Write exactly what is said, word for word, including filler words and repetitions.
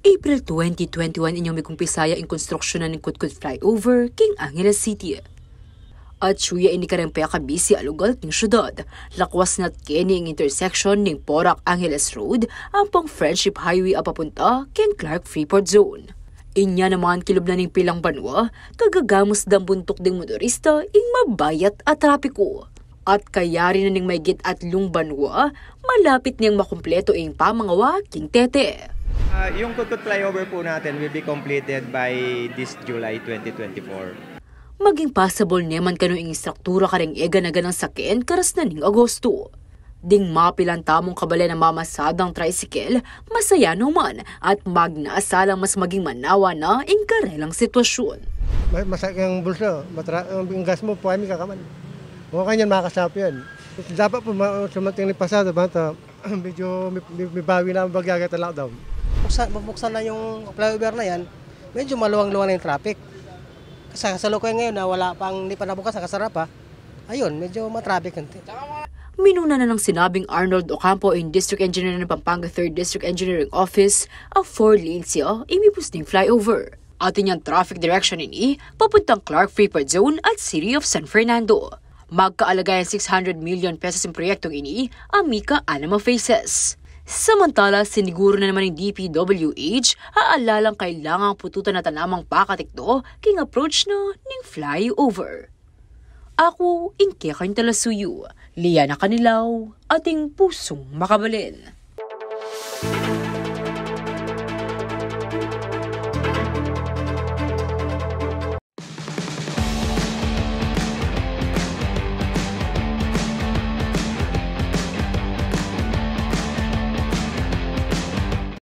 April twenty twenty-one inyang mikumpisa ya ing konstruksyon na ning Kutkut Flyover king Angeles City. Atyu ya ini kareng pekabisi a lugal king syudad, lakwas na't keni ing intersection ning Porac Angeles Road ampong Friendship Highway a papunta king Clark Freeport Zone. Inya naman kilub na ning pilang banua, kagagamus dang buntuk ding motorista ing mabayat a trapiku. At kayari na ning maygit atlung banua, malapit neng makumpleto ing pamangawa king tete. Ah, yung Kutkut Flyover po natin will be completed by this July twenty twenty-four. Maging pasabol ne man kanu ing istruktura kareng eganaganang saken karas na ning Agosto. Ding mapilan tamung kabalen a mamasadang tricycle, masaya no man at magnasa lang mas maging manawa na ing karelang sitwasyon. Ma- Masakit ang bulsa, matra- ang gas mo, puway mi kakaman. O kanyan, makasap yan. Dapat po ma- sumating ni pasado, bata, medyo may, may, may bawi na ang bagyagat ang lockdown. Buksan, buksan na yung flyover na yan, medyo maluwang-luwang na yung traffic. Kasi sa kasalukuyan ngayon na wala pang, hindi pa nabukas, nakasara pa, ayun, medyo matraffic konti. Minuna na ng sinabing Arnold Ocampo, ing District Engineer ng Pampanga Third District Engineering Office, a four lanes ya imibus ning flyover. Atin yang traffic direction ini papuntang Clark Freeport Zone at City of San Fernando. Magkaalaga yang six hundred million pesos ing proyektong ini a mika anam a phases. Samantala, siniguro na naman ning D P W H a ala lang kailangang pututan a tanamang pakatikdo king approach na ning flyover. Aku ing kekayung talasuyu, Liana Canilaw, ating pusung makabalen.